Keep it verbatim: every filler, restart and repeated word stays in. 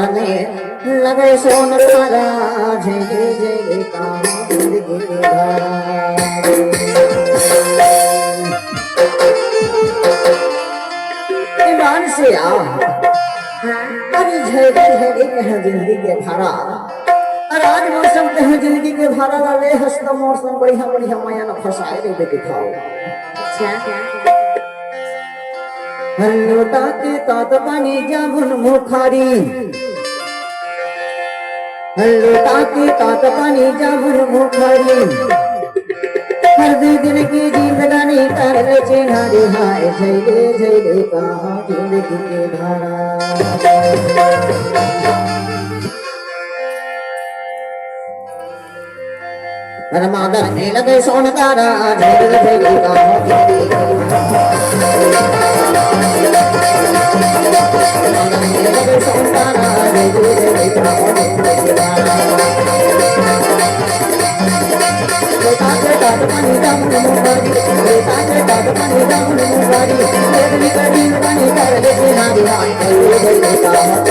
लगे सोन तारा, जय जय जय जय का जिंदगी के धारा। ईमान से आ, अरे जय जय जय जय कहे जिंदगी के धारा। अरे आज मौसम कहे जिंदगी के धारा ला ले हस त मौसम बढ़िया बढ़िया माया न फसाए रे बेटी खाओ। अच्छा। लोटा के तात पानी जामुन मुखारी, लोटा के तात पानी जामुन मुखारी। हर दू दिन की जिंदगानी कर ले चिन्हारी, हाय झैले झैले कहाँ जिंदगी के धारा। अरे मादर में लगे सोन तारा, झोल झोल का हो। मादर में लगे सोन तारा, झोल झोल का हो। बेटा के दाद पानी जामुन मुबारी, बेटा के दाद पानी जामुन मुबारी। एक लीटर नींद पानी कर ले किनारी, हाय झोल झोल का हो।